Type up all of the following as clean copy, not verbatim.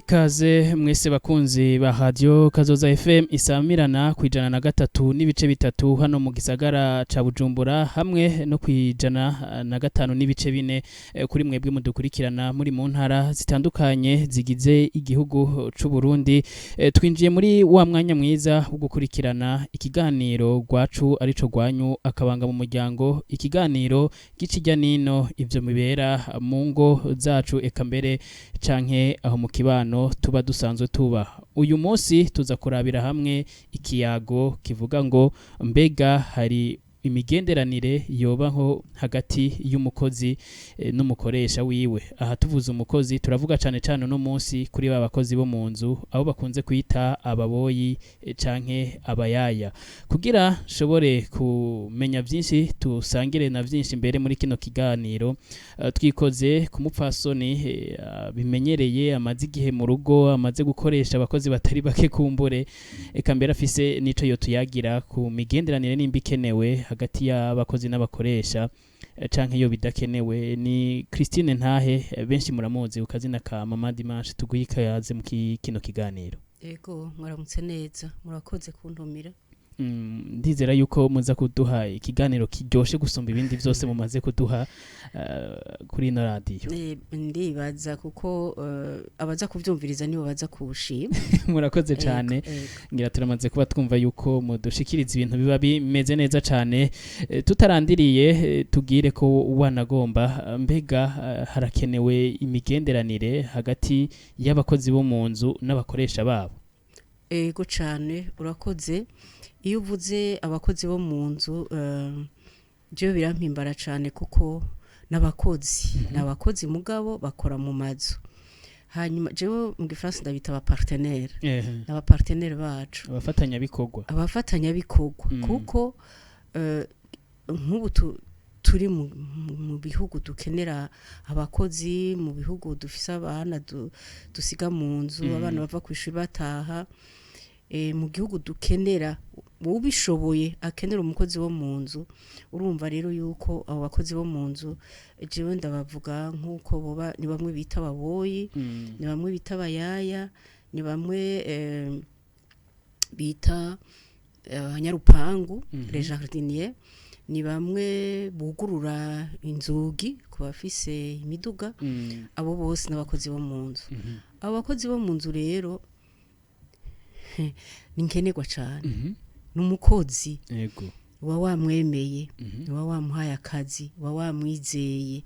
Ikaze mwese bakunzi ba Radio Kazoza FM isamirana ku 103.3 hano mu gisagara ca Bujumbura, hamwe no ku 105.4 kuri mwebwe mudukurikirana muri mu ntara zitandukanye zigize igihugu c'u Burundi. Twinjiye muri wa mwanya mwiza wo gukurikirana ikiganiro gwacu arico gwanyu, Akabanga mu Muryango, ikiganiro gica irya nino ivyo mibera mu ngo zacu, eka mbere canke aho mu kibano tuba dusanzwe tuba. Uyu munsi tuza kurabira hamwe ikiyago kivuga ngo: mbega hari imigenderanire yobaho hagati y'umukozi n'umukoresha wiwe? Aha tuvuze umukozi, turavuga cane cane uno munsi kuri ba bakozi bo mu nzu, abo bakunze kwita ababoyi canke abayaya. Kugira nshobore kumenya vyinshi, tusangire na vyinshi mbere muri kino kiganiro, twikoze ku mupfasoni bimenyereye, amaze igihe mu rugo, amaze gukoresha abakozi batari bake kumbure, eka mbere afise n'ico yotuyagira ku migenderanire nimba ikenewe hagati y'abakozi n'abakoresha canke iyo bidakenewe. Ni Christine Ntahe, benshi muramuzi ku kazina ka Mama Dimanche. Tuguhe ikaze mu kino kiganiro. Ego, mwaramutse neza, murakoze kuntumira. Ndizera yuko muza kuduha ikiganiro kiryoshe gusumba ibindi vyose mumaze kuduha kuri ino radiyo. Ndibaza kuko abaza kuvyumviriza nibo baza kuwushima. Murakoze cane. Ego. Ngira turamaze kuba twumva yuko mudushikiriza ibintu biba bimeze neza cane. Tutarandiriye, tubwire ko wanagomba, mbega harakenewe imigenderanire hagati y'abakozi bo mu nzu n'abakoresha babo? Ego cane, urakoze. Iyo uvuze abakozi bo mu nzu, jewe birampimbara cane kuko n'abakozi ni abakozi, mugabo bakora mu mazu. Hanyuma jewe mu gifaransa ndabita aba partenaire, aba partenaire bacu. Abafatanyabikorwa. Abafatanyabikorwa. Kuko nk'ubu turi mu bihugu dukenera abakozi, mu bihugu dufise abana dusiga mu nzu, abana bava ku ishuri bataha, mu gihugu dukenera ubishoboye akenera umukozi wo mu nzu. Urumva rero yuko abo bakozi bo mu nzu, jewe ndabavuga nk'uko boba ni bamwe bita ababoyi, ni bamwe bita abayaya, ni bamwe bita abanyarupangu, les jardiniers, ni bamwe bugurura inzugi ku bafise imiduga. Abo bose n'abakozi bo mu nzu. Abo bakozi bo mu nzu rero ni nkenerwa cane. Ni umukozi uba wamwemeye, uba wamuhaye akazi, uba wamwizeye.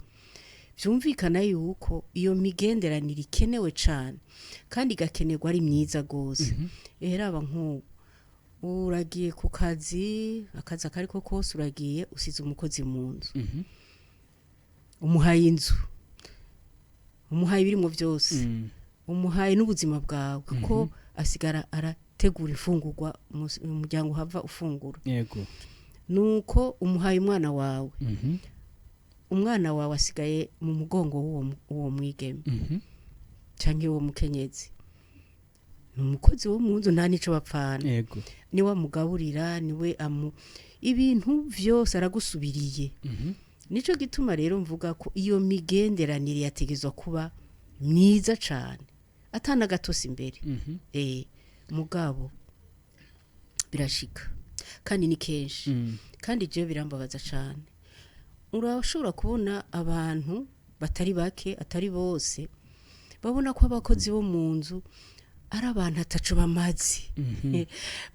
Vyumvikana yuko iyo migenderanire ikenewe cane kandi igakenerwa ari myiza gose. Raba nk'ubu uragiye ku kazi, akazi akariko kose, uragiye usize umukozi mu nzu, umuhaye inzu, umuhaye ibirimwo vyose, umuhaye n'ubuzima bwawe, kuko asigara arategura imfungurwa umuryango uhava ufungura. Nuko umuhaye umwana wawe, umwana wawe asigaye mu mugongo w'uwo mwigeme canke uwo mukenyezi. Ni umukozi wo mu nzu, nta nico bapfana. Niwe amugaburira, niwe amu ibintu vyose, aragusubiriye. Nico gituma rero mvuga ko iyo migenderanire yategezwa kuba myiza cane, atana gatosi imbere. Mugabo birashika, kandi ni kenshi, kandi jewe birambabaza cane. Urashobora kubona abantu batari bake, atari bose, babona ko abakozi bo mu nzu ari abantu ataco bamaze,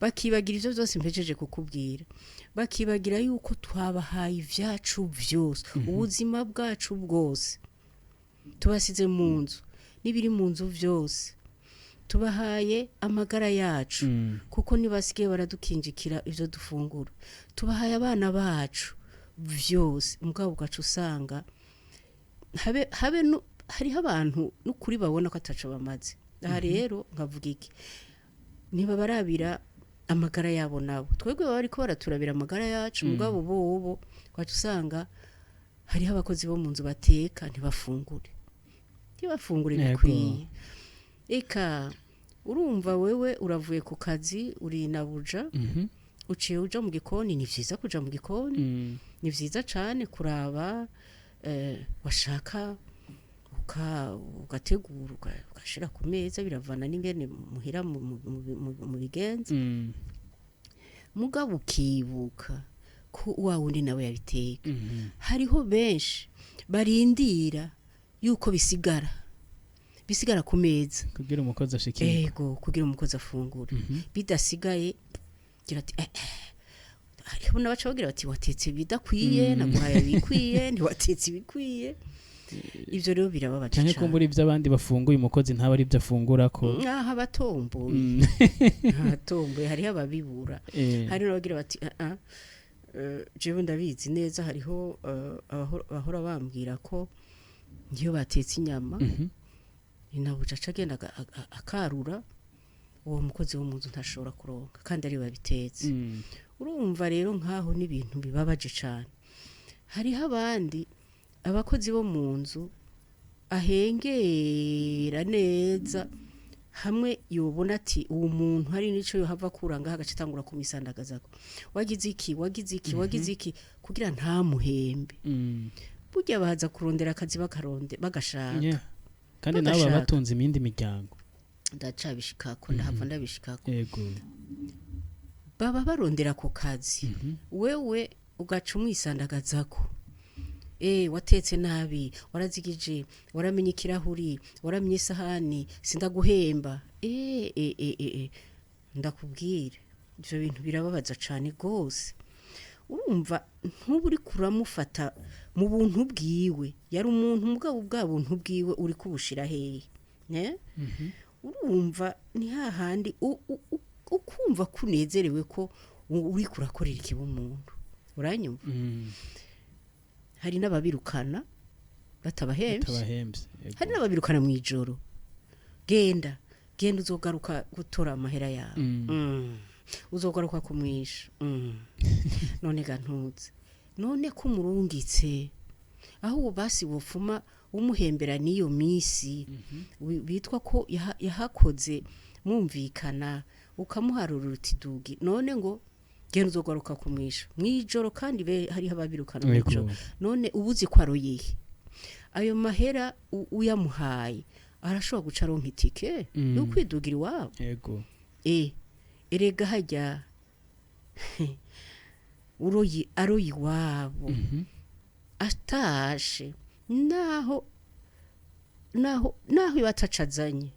bakibagira ivyo vyose mpejeje kukubwira, bakibagira yuko twabahaye ivyacu vyose, ubuzima bwacu bwose tubasize mu nzu n'ibiri mu nzu vyose, tubahaye amagara yacu, kuko nibasigaye baradukinjikira ivyo dufungura, tubahaye abana bacu vyose. Mugabo ugaca usanga habe hariho abantu n'ukuri babona ko ataco bamaze. Aha rero nkavuga iki? Niba barabira amagara yabo nabo, twebwe baba bariko baraturabira amagara yacu, mugabo bobo ugaca usanga hariho abakozi bo mu nzu bateka ntibafungure bikwiye. Eka urumva wewe uravuye ku kazi, uri nabuja, uciye uja mu gikoni. Ni vyiza kuja mu gikoni, ni vyiza cane kuraba, washaka Ugategura, ugashira ku meza, biravana n'ingene muhira mu bigenza. Mugabo ukibuka ko wa wundi nawe yabiteka. Hariho benshi barindira yuko bisigara ku meza kugira umukozi ashikirwe. Ego, kugira umukozi afungure. Bidasigaye, gira ati eh, eh. Hariho n'abaca bagira bati: "Watetse ibidakwiye." "Naguhaye ibikwiye, ntiwatetse ibikwiye." Ivyo rero birababaje Canke cane. kumbura ivyo abandi bafunguye, umukozi ntaba ari ivyo afungura ko. Aho abatomboye, abatomboye, hariho ababibura. Hari n'abagira bati: "Ah, ah, jewe ndabizi neza." Hariho abahora bambwira ko iyo batetse inyama, inabuja aca agenda akarura, uwo mukozi wo mu nzu ntashobora kuronka kandi ari we babitetse. Urumva rero nkaho n'ibintu bibabaje cane. Hariho abandi abakozi bo mu nzu ahengera neza, hamwe yobona ati uwo muntu hari n'ico yohava akura ngaha, agaca atangura kumisandagazako: "Wagize iki? Wagize iki? Wagize iki?" Kugira ntamuhembe. Burya baza kurondera akazi, bakaronde bagashaka. Yeah. Kandi nabo baba Bagashaka. batunze imindi miryango. Ndacabishikako, ndahava ndabishikako. Baba barondera ako kazi. Wewe ugaca umwisandagazako: "Watetse nabi, warazigije, waramenye ikirahuri, waramenye isahani, sindaguhemba." Ndakubwira, ivyo bintu birababaza cane gose. Urumva ntuba uri kuramufata mu buntu bwiwe, yari umuntu, mugabo bwa buntu bwiwe uri kubushira hehe, ne? Urumva ni hahandi ukumva ko unezerewe ko uri kurakorera ikiba umuntu, uranyumva? Hari n'ababirukana batabahemvye. Batabahemvye, yego. Hari n'ababirukana mu ijoro: "Genda, genda, uzogaruka gutora amahera yawe." "Uzogaruka kumwisha." None ga ntuze, none ko umurungitse aho, uwo basi wofuma umuhembera n'iyo misi bitwa ko yahakoze, mwumvikana, ukamuharura uti: "Dugi." None ngo: "Genda, uzogaruka kumwisha mw'ijoro." Kandi be hariho ababirukana mw'ijoro. None ubuzi ko aroyihe ayo mahera, uyamuhaye arashobora guca aronka itike yo kwidugira iwabo. Erega hajya uroyi aroyi iwabo, atashe, naho iba atacazanye,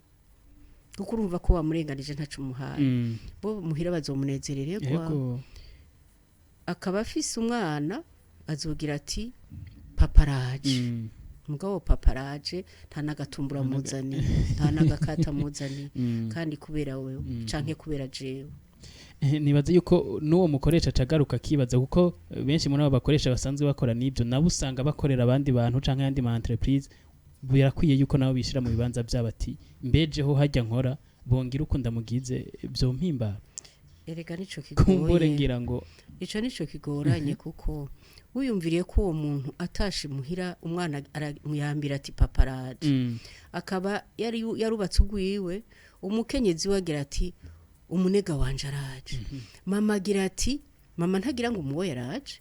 kuko urumva ko wamurenganije, ntaco umuhaye. Bo muhira bazomunezerererwa. Akaba afise umwana, azogira ati: "Papa araje." Mugabo papa araje, nta n'agatumbura amuzaniye, nta n'agakata amuzaniye, kandi kubera wewe canke kubera jewe. Nibaza yuko n'uwo mukoresha acagaruka akibaza, kuko benshi muri abo bakoresha basanzwe bakora n'ibyo nabo usanga bakorera abandi bantu canke ayandi ma entreprise. Birakwiye yuko nabo bishira mu bibanza byabo, ati: "Mbejeho hajya nkora, bongira uko ndamugize vyompimbara." Erega nico Kumbure kigoye. ngira ngo Ico nico kigoranye, kuko wiyumviriye ko uwo muntu atashe muhira, umwana aramuyambira ati: "Papa araje." Akaba yari yarubatse ugwiwe, umukenyezi we agira ati: "Umunega wanje araje." Mama agira ati, mama ntagira ngo umuwe yaraje.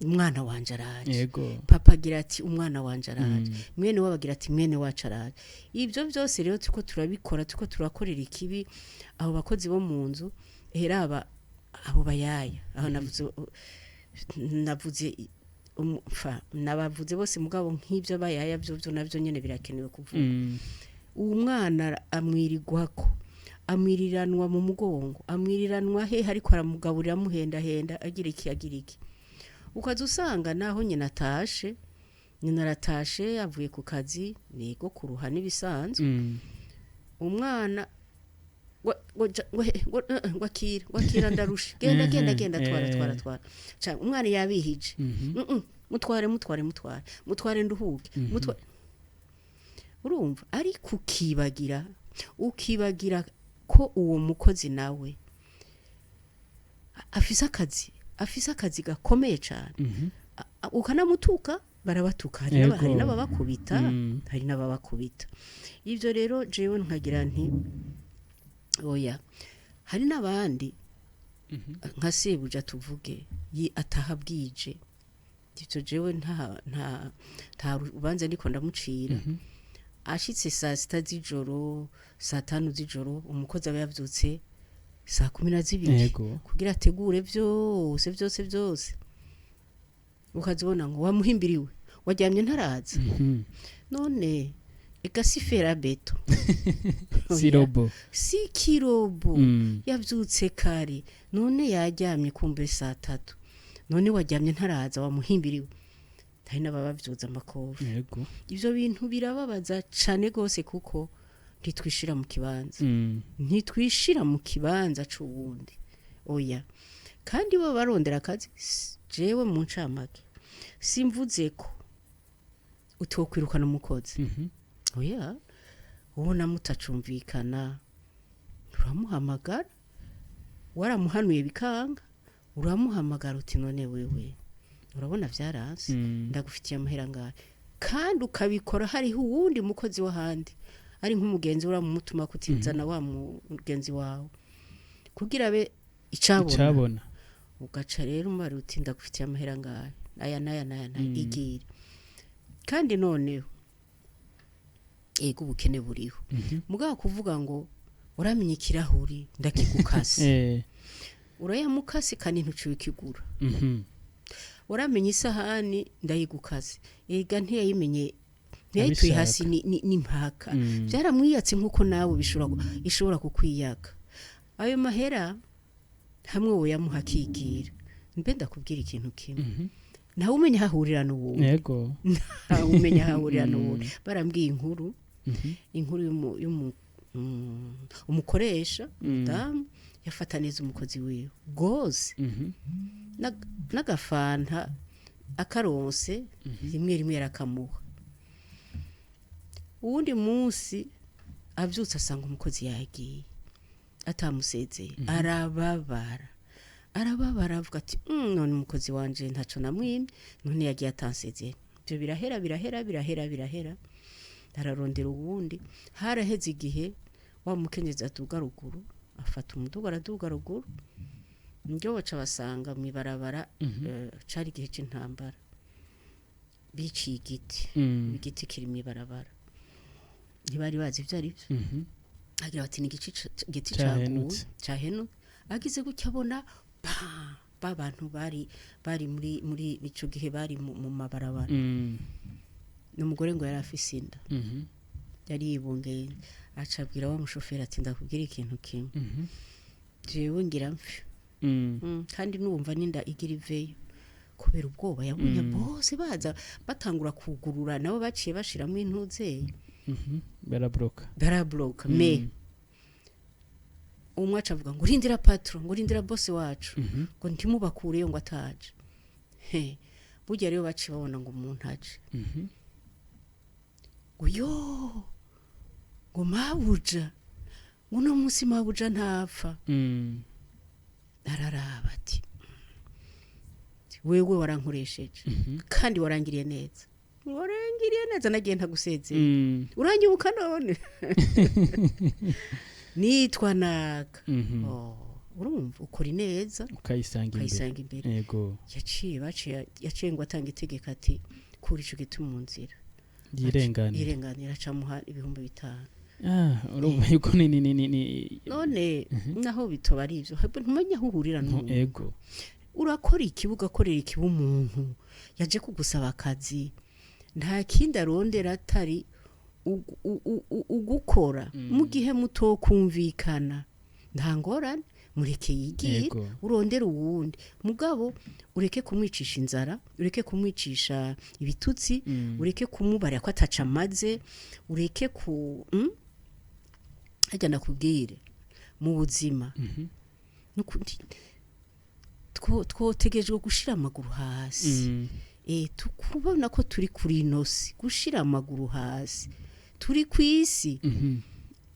Umwana wanje araje. Papa agira ati: "Umwana wanje araje." Mwene wabo agira ati: "Mwene wacu araje." Ibyo byose rero turiko turabikora, turiko turakorera ikibi abo bakozi bo mu nzu. Heraba abo bayaya aho navuze nabavuze bose, mugabo nk'ibyo bayaya byo navyo nyene birakenewe kuvuga. Uwo mwana amwirirwako, amwiriranwa mu mugongo, amwiriranwa he, ariko aramugaburira, amuhendahenda, agira iki, agira iki. Ukaza usanga naho nyina atashe, nyina aratashe avuye ku kazi, nigo kuruha n'ibisanzwe. Umwana ngo ngo akira, ngo akira, ndarusha, genda, genda, genda, twara, twara, twara. Umwana yabihije. Mutware, mutware, mutware, mutware, nduhuke, mutware. Urumva, ariko ukibagira ko uwo mukozi nawe afise akazi gakomeye cyane. Ukanamutuka, barabatuka, hari hari n'ababakubita. Hari n'ababakubita. Ibyo rero jewe nkagira nti oya. Hari n'abandi nka sebuja tuvuge ataha bwije. Ivyo jewe nta rubanza ndiko ndamucira. Ashitse saa 6 z'ijoro, saa 5 z'ijoro, umukozi aba yavyutse saa 12 kugira ategure vyose vyose vyose, ukazibona ngo wamuhimbiriwe, waryamye ntaraza. None ega si fer à béton. Si robot. Si kirobo. Yavyutse kare, none yaryamye kumbe saa 3, none waryamye ntaraza, wamuhimbiriwe. Hari n'ababavyuza amakofi. Ivyo bintu birababaza cane gose, kuko ntitwishira mu kibanza, ntitwishira mu kibanza c'uwundi, oya. Kandi bo barondera akazi. Jewe mu ncamake simvuze ko utokwirukana umukozi, oya. Ubona mutacumvikana, uramuhamagara. Waramuhanuye bikanga, uramuhamagara uti: "None wewe urabona vyaranse, ndagufitiye amahera ngahe." Kandi ukabikora hariho uwundi mukozi w'ahandi, ari nk'umugenzi, uramumutuma kutizana wa mugenzi wawe kugira abe icabona. Icabona. Ugaca rero umara uti: "Ndagufitiye amahera ngahe, aya n'aya n'aya n'aya, igire." Kandi noneho ego, ubukene buriho, mugabo kuvuga ngo uramenye ikirahuri ndakigukase, urayamukase kandi ntuciwe ikigura. Uramenye isahani ndayigukase, ega ntiyayimenye, ntiyayituye hasi, ni impaka. Byaramwiyatse nk'uko nawe bishobora ishobora kukwiyaka. Ayo mahera hamwe woyamuha akigira. Mbe ndakubwira ikintu kimwe, ntawe umenya aho ahurira n'uwundi. Ntawe umenya aho ahurira n'uwundi. Barambwiye inkuru, inkuru umukoresha, umudamu yafata neza umukozi wiwe rwose, n'agafanta akaronse rimwe rimwe yarakamuha. Uwundi munsi abyutse asanga umukozi yagiye atamusezeye, arababara, arababara, avuga ati: "None umukozi wanje ntaco namwimye, none yagiye atansezeye." Ibyo birahera, birahera, birahera, birahera, ararondera uwundi. Haraheze igihe, wa mukenyezi aduga ruguru, afata umuduga araduga ruguru, niryo baca basanga mw'ibarabara. Cari igihe c'intambara, biciye igiti, igiti kiri mw'ibarabara, ntibari bazi ivyo ari byo. Agira bati: "Ni igiti caguye." Cahenutse. Cahenutse. Agize gutya abona ba ba bantu bari muri ico gihe bari mu mabarabara. N'umugore ngo yari afise inda, yari yibungeye, aca abwira wa mushoferi ati: "Ndakubwira ikintu kimwe, jewe ngira mpfe, kandi numva n'inda igira iveyo." Kubera ubwoba yabonye, bose baza batangura kugurura, nabo baciye bashiramo intuzeye. Barabloka. Barabloka. Me umwe aca avuga ngo: "Rindira patron," ngo: "Rindira boss wacu," ngo: "Ntimubakureyo," ngo ataje. He, burya rero baciye babona ngo umuntu aje, ngo: "Yo," ngo: "Mabuja," ngo: "Uno munsi mabuja ntapfa." Araraba ati: "Wewe warankoresheje, kandi warangiriye neza, warangiriye neza, nagiye ntagusezeye. Uranyibuka none? Nitwa naka." Oh, urumva ukora ineza ukayisanga imbere. Ukayisanga imbere. Yaciye baciye, yaciye ngo atanga itegeko ati: "Kura ico giti mu nzira." Yirenganira. Yirenganira, acamuha 5000. Ah, urumva yuko ni None naho bitoba ari ivyo, ntumenya aho uhurira n'umuntu. Urakora ikibuga, akorera ikiba umuntu yaje kugusaba akazi, nta kindi arondera atari ugukora. Mu gihe mutokumvikana, nta ngorane, mureke yigire, urondere uwundi. Mugabo ureke kumwicisha inzara, ureke kumwicisha ibitutsi, ureke kumubarira ko ataca amaze, ureke ku Harya nakubwire, mu buzima twotegejwe gushira amaguru hasi, tukubona ko turi kuri ino si, gushira amaguru hasi, turi ku isi.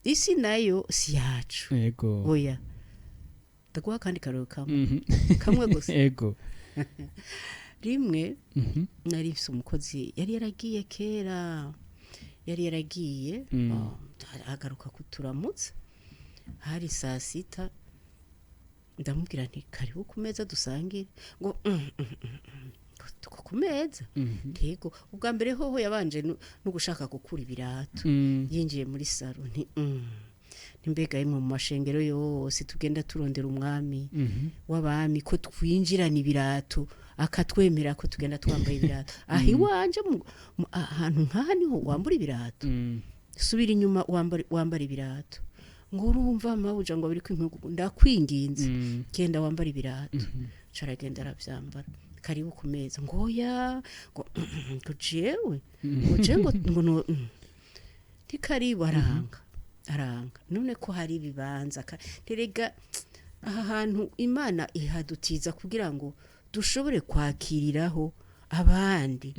Isi nayo si yacu. Oya, ndaguha kandi karoro kamwe, kamwe gusa. Rimwe nari mfise umukozi yari yaragiye kera, yari yaragiye, oh, agaruka kuturamutsa, hari saa 6. Ndamubwira nti: "Karibu ku meza dusangire." Ngo: Tuko ku meza. Ntego ubwa mbere hoho yabanje no gushaka gukura ibirato. Yinjiye muri saro nti mbega imwe mu mashengero yose tugenda turondera umwami w'abami, ko twinjirana ibirato akatwemera ko tugenda twambaye ibirato, aho iwanje ahantu nk'aha niho wambura ibirato? Subira inyuma, wambara ibirato. Ngo urumva mabuja, ngo biri kwinkugu, ndakwinginze, genda wambara ibirato. Caragenda aravyambara. Karibu ku meza. Ngo oya, ngo jewe, ngo jewe, ngo no ntikaribu. Aranga, aranga. None ko hari ibibanza, terega aha hantu Imana ihadutiza kugira ngo dushobore kwakiriraho abandi,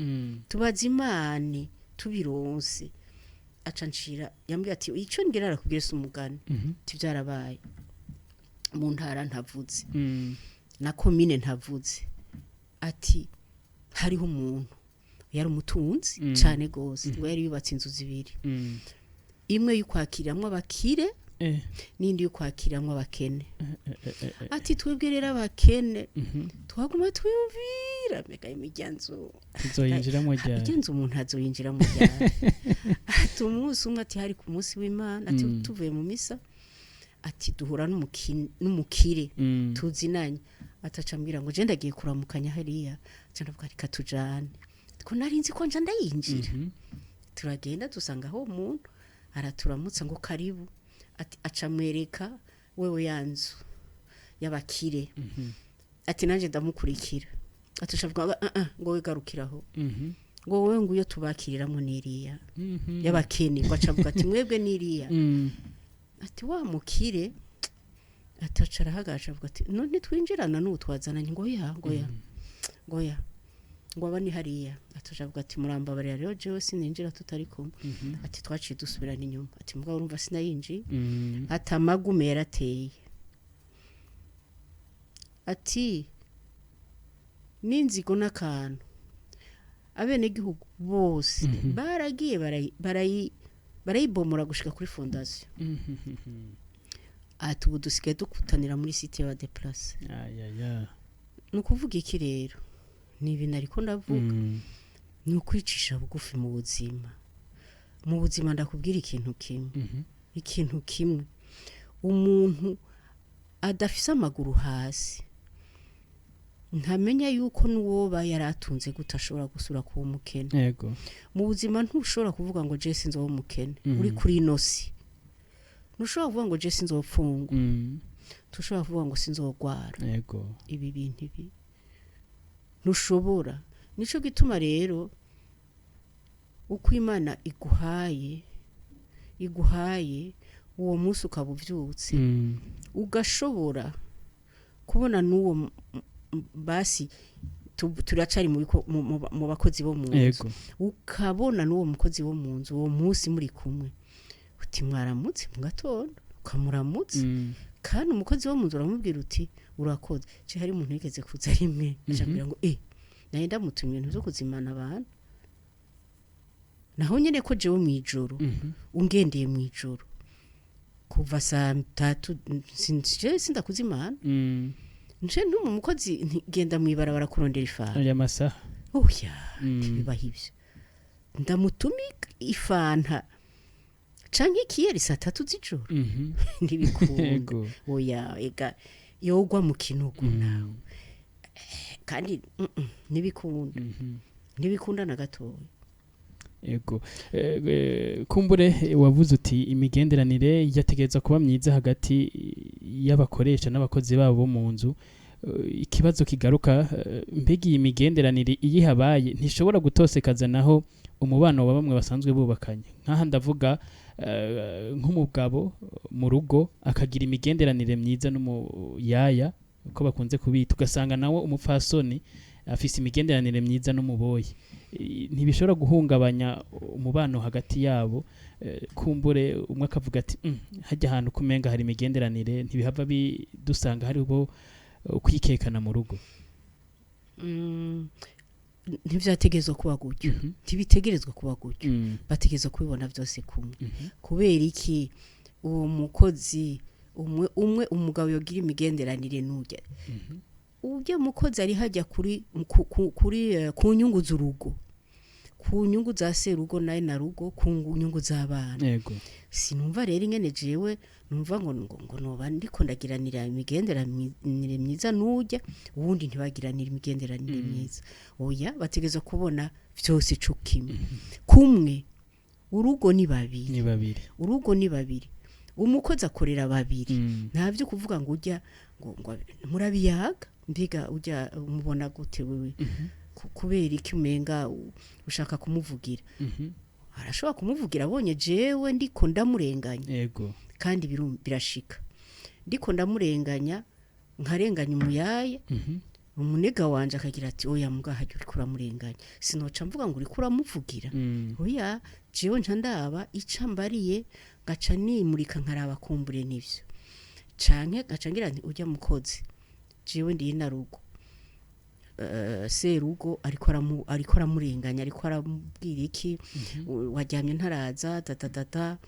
tubaze Imana tubironse. Aca nshira yambwiye ati: "Icyo ngira arakubwira si umugani." Ati: "Byarabaye mu ntara ntavuze na komine ntavuze." Ati: "Hariho umuntu yari umutunzi cyane gose, ngo yari yubatse inzu zibiri, imwe y'ukwakiramwo abakire n'indi y'ukwakiramwo abakene." Ati: "Twebwe rero abakene twaguma twiyumvira, mbega imiryanzo tuzoyinjiramo ryari?" Irya nzu umuntu azoyinjiramo ryari? Ati: "Umunsi umwe," ati, "hari ku munsi w'Imana," ati, "tuvuye mu misa," ati, "duhura n'umukire tuzinanye." Ataca ambwira ngo je ndagiye kuramukanya hariya. Aca ndavuga: "Reka tujane," ko nari nzi ko nja ndayinjira. Turagenda, dusanga aho umuntu araturamutsa ngo karibu. Ati aca amwereka wewe ya nzu y'abakire. Ati: "Nanjye ndamukurikira." Ati aca avuga ngo: "Ah, ah," ngo, "we garukiraho," ngo, "wowe," ngo, "iyo tubakiriramwo niriya y'abakene." Ngo aca avuga ati: "Mwebwe niriya." Ati: "Wa mukire," ati, aca arahagaje avuga ati: "None twinjirana n'ubu twazananye?" Ngo ya, ngo ya, ngo ya, ngo aba ni hariya. Ati aca avuga ati: "Murambabarira rero, jewe sininjira tutari kumwe." Ati: "Twaciye dusubirana inyuma." Ati: "Mugabo urumva sinayinjiye." Ati: "Amagume yarateye," ati, "n'inzigo n'akantu, abenegihugu bose baragiye barayibomora gushika kuri fondation." Ati: "Ubu dusigaye dukutanira muri site y'aba déplacés." Ayaya. Ni ukuvuga iki rero? Ni ibintu ariko ndavuga, ni ukwicisha bugufi mu buzima. Mu buzima ndakubwira ikintu kimwe, ikintu kimwe: umuntu adafise amaguru hasi ntamenya yuko n'uwoba yari atunze gute ashobora gusura kuba umukene. Mu buzima ntushobora kuvuga ngo je sinzoba umukene. Uri kuri ino si ntushobora kuvuga ngo je sinzopfungwa, ntushobora kuvuga ngo sinzogwara. Ibi bintu ibi ntushobora. Nico gituma rero uko Imana iguhaye uwo munsi ukaba uvyutse, ugashobora kubona n'uwo basi turacari mu bakozi bo mu nzu, ukabona n'uwo mukozi wo mu nzu uwo munsi muri kumwe, uti: "Mwaramutse" mu gatondo, ukamuramutsa. Kandi umukozi wo mu nzu uramubwira uti: "Urakoze." Ce hari umuntu yigeze kuza rimwe, acambwira ngo naye ndamutumye ibintu vyo kuzimana abantu, naho nyene ko jewe mw'ijoro, ungendeye mw'ijoro kuva saa 3, jewe sindakuzimana. Nje ntuma umukozi nti: "Genda mw'ibarabara kurondera ifanta." Aya masaha? Oya, ntibibaho ivyo. Ndamutuma ifanta canke ikiyeri saa 3 z'ijoro? Ntibikunda. Oya, ega yogwa mu kinogo nawe kandi ntibikunda. Ntibikunda na gatoya. Yego. Kumbure wavuze uti imigenderanire yategerezwa kuba myiza hagati y'abakoresha n'abakozi babo bo mu nzu. Ikibazo kigaruka, mbega iyi migenderanire iyo ihabaye ntishobora gutosekaza naho umubano wa bamwe basanzwe bubakanye? Nk'aha ndavuga nk'umugabo mu rugo akagira imigenderanire myiza n'umuyaya, uko bakunze kubita, ugasanga nawe umupfasoni afise imigenderanire myiza n'umuboyi. Ntibishobora guhungabanya umubano hagati yabo? Kumbure umwe akavuga ati: "Hajya ahantu kumenga hari imigenderanire," ntibihava bidusanga hariho kwikekana mu rugo? Ntivyategerezwa kuba gutyo. Ntibitegerezwa kuba gutyo. Bategerezwa kubibona vyose kumwe. Kubera iki uwo mukozi umwe umwe, umugabo yogira imigenderanire n'urya? Ujya mukozi ari hajya kuri kuri ku nyungu z'urugo, ku nyungu za serugo naye na rugo, ku nyungu z'abana. Yego. Sinumva rero ingene jewe numva ngo noba ndiko ndagiranira imigenderanire myiza n'ujya ubundi ntibagiranira imigenderanire myiza. Oya, bategeza kubona vyose co kimwe. Kumwe urugo ni babiri. Ni babiri. Urugo ni babiri. Umukozi akorera babiri. Nta byo kuvuga ngo ujya ngo murabiyaga, mbega ujya umubona gute wewe? Kubera iki umenga ushaka kumuvugira? Arashobora kumuvugira abonye jewe ndiko ndamurenganya. Yego. Kandi birashika ndiko ndamurenganya, nkarenganya umuyaya, umunega wanje akagira ati oya mugaha uriko uramurenganya. Sinoca mvuga ngo uriko uramuvugira. Oya, jewe nca ndaba ica mbariye, ngaca nimurika nkaraba kumbure nivyo, canke ngaca ngira nti ujya mukozi jewe ndi inarugo, serugo ariko aramurenganya, ariko aramubwira iki, waryamye ntaraza tatatata,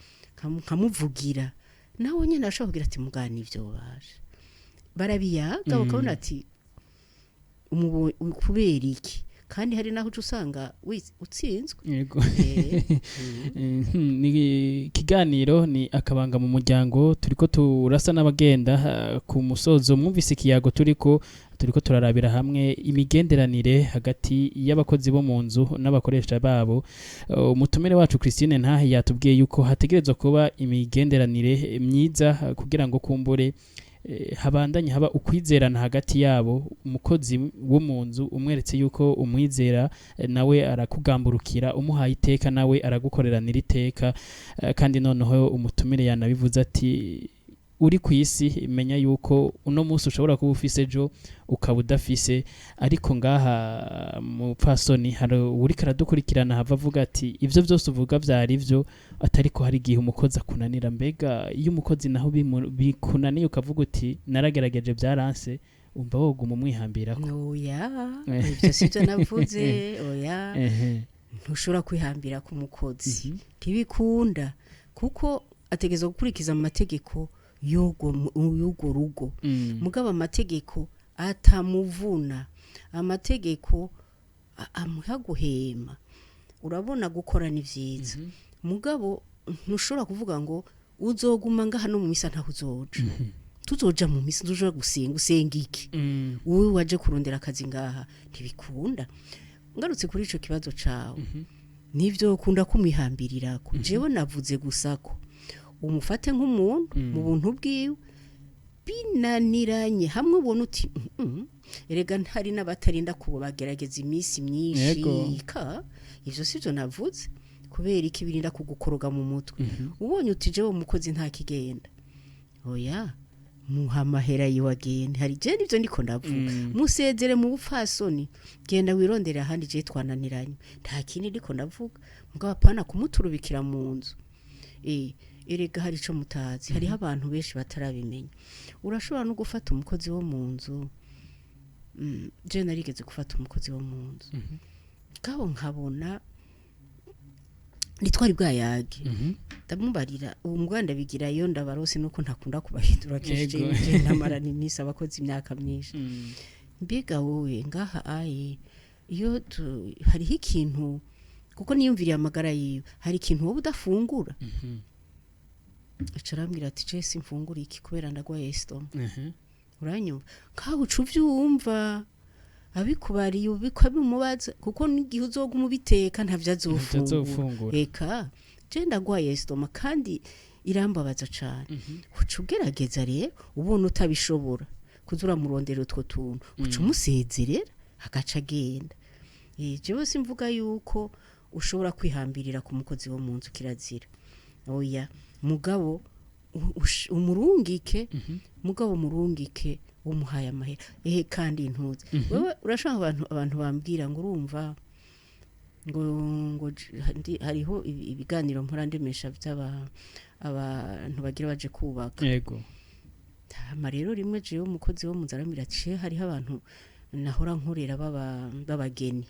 nkamuvugira. Nawe nyene ashobora kugira ati mugana ivyo baje barabiyaga, bakabona ati kubera iki. Kandi hari naho uca usanga utsinzwe. Yego. Ni ikiganiro ni akabanga mu muryango, turiko turasa n'abagenda ku musozo. Mwumvise ikiyago turiko turarabira hamwe imigenderanire hagati y'abakozi bo mu nzu n'abakoresha babo. Umutumire wacu Christine Ntahe yatubwiye yuko hategerezwa kuba imigenderanire myiza kugira ngo kumbure habandanye haba ukwizerana hagati yabo. Umukozi wo mu nzu umweretse yuko umwizera, nawe arakugamburukira, umuhaye iteka nawe aragukoreranira iteka. Kandi noneho umutumire yanabivuze ati uri ku isi menya yuko uno munsi ushobora kuba ufise ejo ukaba udafise, ariko ngaha mupfasoni hari uriko aradukurikirana hava avuga ati ivyo vyose uvuga vyari vyo, atariko hari igihe umukozi akunanira. Mbega iyo umukozi naho bikunaniye ukavuga uti naragerageje byaranse, umva woguma umwihambirako? Oya, ivyo sivyo navuze. Oya, ntushobora kwihambira ku mukozi, ntibikunda, kuko ategerezwa gukurikiza amategeko y'urwo rugo. Mugabo amategeko atamuvuna, amategeko amuha guhema. Urabona gukora ni vyiza, mugabo ntushobora kuvuga ngo uzoguma ngaha no mu misa ntaho uzoja. Tuzoja mu misa, tuzoja gusenga, usenga iki? Wowe waje kurondera akazi ngaha, ntibikunda. Ngarutse kuri ico kibazo cawe, nivyo ukunda kumwihambirirako. Jewe navuze gusa ko umufate nk'umuntu mu buntu bwiwe, binaniranye hamwe ubona uti erega ntari n'abatarinda kubagerageza iminsi myinshi ka ivyo sivyo navuze. Kubera iki birinda kugukoroga mu mutwe? Ubonye uti jewe umukozi nta kigenda, oya muha amahera yiwe agende. Hari je nivyo ndiko ndavuga, musezere mu bupfasoni, genda wirondera ahandi, je twananiranye, nta kindi ndiko ndavuga. Mugabo apana kumuturubikira mu nzu. Erega hari ico mutazi, hariho abantu benshi batarabimenya. Urashobora no gufata umukozi wo mu nzu. Je narigeze gufata umukozi wo mu nzu, kabo nkabona nitwari bwayage, ndamubarira ubu muganda bigirayo ndabarose nuko ntakunda kubahindura kenshi, je ndamarana iminsi abakozi imyaka myinshi. Mbega wowe ngaha aye iyo hariho ikintu, kuko niyumviriye amagara yiwe, hari ikintu wowe udafungura? Aca arambwira ati je simfungura iki kubera ndagwaye estomac. Uranyumva nkaho uca uvyumva abikubariye ubimubaza, kuko n'igihe uzoguma ubiteka ntavyo azofungura. Eka je ndagwaye estomac kandi irambabaza cane. Uca ugerageza rero, ubona utabishobora kuza uramurondera utwo tuntu, uca umusezerera agaca agenda. Jewe simvuga yuko ushobora kwihambirira ku mukozi wo mu nzu, kirazira. Oya, mugabo umurungike, mugabo murungike umuhaye amahera. Ehe, kandi ntuzi wewe urashaka abantu bambwira ngo urumva ngo hariho ibiganiro mpora ndemesha by'abantu bagira baje kubaka. Yego. Hama rero rimwe jewe umukozi wo mu nzu arambwira ati hariho abantu nahora nkorera babageni,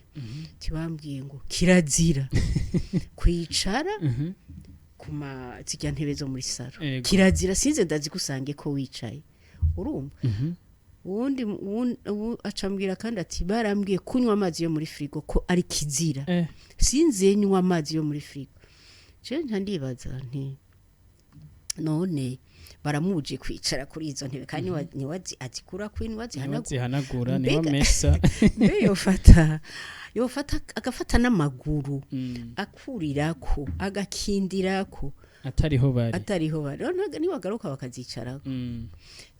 tibambwiye ngo kirazira kwicara kuma zijya ntebe zo muri saro, kirazira sinze ndazigusange ko wicaye. Urumva Uwundi acambwira kandi ati barambwiye kunywa amazi yo muri frigo ko ari kizira, sinze nywa amazi yo muri frigo. Je nca ndibaza nti none baramuje kwicara kuri izo ntebe kandi niwe azikura kuri niwe azihanagura, zihanagura, niwe amesa. Mbe yofata agafata n'amaguru, akurirako, agakindirako atariho bari. Atariho bari. None niwagaruka bakazicarako.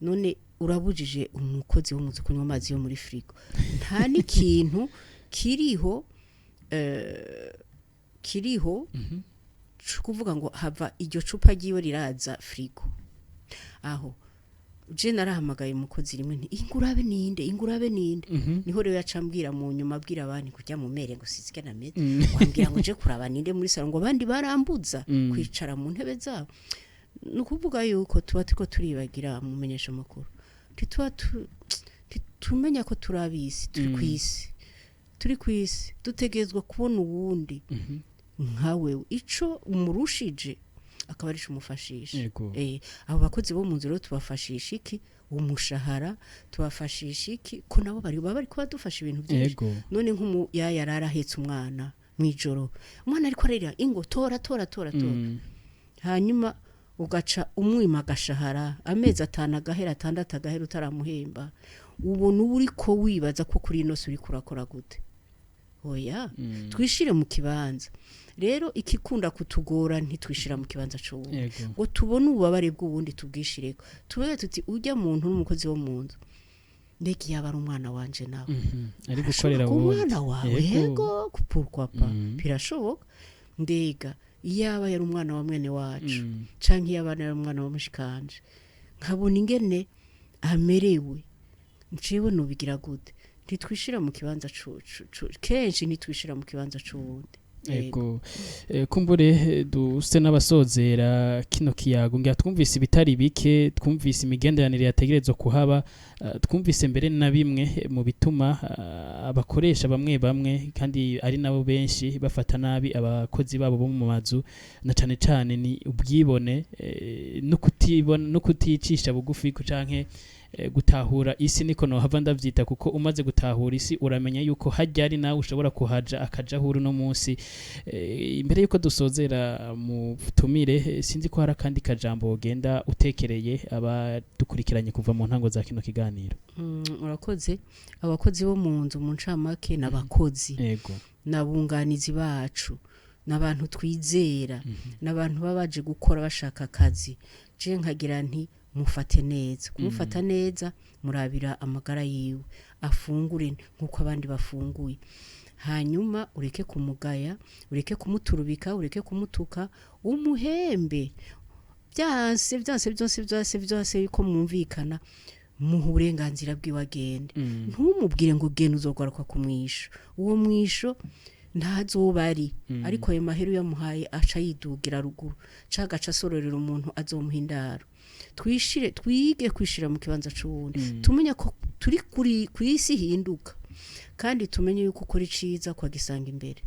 None urabujije umukozi wo mu nzu kunywa amazi yo muri frigo, nta n'ikintu kiriho kiriho kuvuga ngo hava iryo cupa ryiwe riraza frigo. Aho je narahamagaye umukozi rimwe nti ingurabe ninde, ingurabe ninde. Niho rero yacambwira mu nyuma, abwira abandi kujya mu mere ngo sizike na meze, wambwira ngo je kuraba ninde muri salon, ngo abandi barambuza kwicara mu ntebe zabo. Ni ukuvuga yuko tuba turiko turibagira mu menyesha makuru, ntituba tumenya ko turi abisi, turi kw'isi, turi kw'isi, dutegerezwa kubona uwundi nkawe, ico umurushije akaba arico umufashisha. Abo bakozi bo mu nzu rero tubafashisha iki? Umushahara. Tubafashisha iki? Ko nabo bari baba bariko badufasha ibintu byinshi. None nk'umuyaya yarara ahetse umwana mw'ijoro, umwana ariko ararira, ingo tora tora tora tora, hanyuma ugaca umwima agashahara, amezi 5 agahera, 6 agahera utaramuhemba, ubona uba uriko wibaza ko kuri ino si uriko urakora gute? Oya, twishire mu kibanza. Rero ikikunda kutugora, ntitwishira mu kibanza c'uwundi ngo tubone ububabare bw'uwundi, tubwishireko, tube tuti ujya muntu n'umukozi wo mu nzu, mbega yaba ari umwana wanje nawe Ari gukorera ku wundi. Umwana wawe. Yego, pourquoi pas? Birashoboka. Mbega iyaba yari umwana wa mwene wacu, canke iyaba yari umwana wa mushikanje, nkabona ingene amerewe, nciwe nubigira gute? Ntitwishira mu kibanza kenshi ntitwishira mu kibanza c'uwundi. Ego. Kumbure duse n'abasozera kino kiyago, ngira twumvise ibitari bike, twumvise imigenderanire yategerezwa kuhaba, twumvise mbere na bimwe mu bituma abakoresha bamwe bamwe, kandi ari nabo benshi, bafata nabi abakozi babo bo mu mazu, na cane cane ni ubwibone no kutibona no kuticisha bugufi canke gutahura isi, niko nohava ndavyita, kuko umaze gutahura isi uramenya yuko hajya ari nawe ushobora kuhaja akaja ahura uno munsi. Imbere yuko dusozera mu tumire, sinzi ko hari akandi kajambo wogenda utekereye abadukurikiranye kuva mu ntango za kino kiganiro. Urakoze. Abakozi bo mu nzu mu ncamake n'abakozi, n'abunganizi bacu, n'abantu twizera, n'abantu baba baje gukora bashaka akazi. Je nkagira nti mufate neza. Kumufata neza, murabira amagara yiwe, afungure nk'uko abandi bafunguye, hanyuma ureke kumugaya, ureke kumuturubika, ureke kumutuka, umuhembe. Byanse byanse byose byose byose yuko mwumvikana, muha uburenganzira bwiwe agende. Ntumubwire ngo genda uzogaruka ku mwisho, uwo mwisho ntazoba ari. Ariko ayo mahera uyamuhaye aca yidugira ruguru, ca agaca asororera umuntu azomuha indaro. Twishire, twige kwishira mu kibanza c'uwundi, tumenye ko turi kuri kw'isi hinduka, kandi tumenye yuko ukora iciza kwagisanga imbere.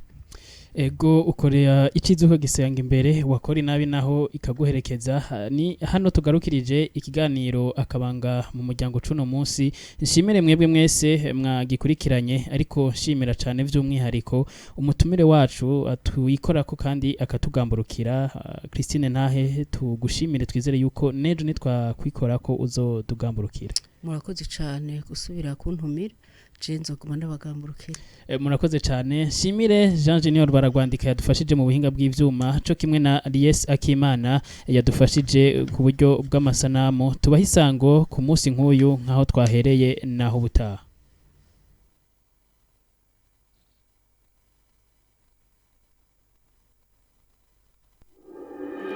Ego, ukorera iciza ukagisanga imbere, wakora inabi naho ikaguherekeza. Ni hano tugarukirije ikiganiro Akabanga mu Muryango cuno munsi. Nshimire mwebwe mwese mwagikurikiranye, ariko nshimira cyane by'umwihariko umutumire wacu atuyikorako kandi akatugamburukira, Christine Ntahe. Tugushimire, twizere yuko nejo nitwakwikorako uzotugamburukira. Murakoze cyane gusubira kuntumira, je nzoguma ndabagamburukira. Murakoze cyane. Nshimire Jean Junior Baragwandika yadufashije mu buhinga bw'ivyuma, co kimwe na Lies Akimana yadufashije ku buryo bw'amasanamu. Tubaha isango ku munsi nk'uyu nk'aho twahereye, naho ubutaha.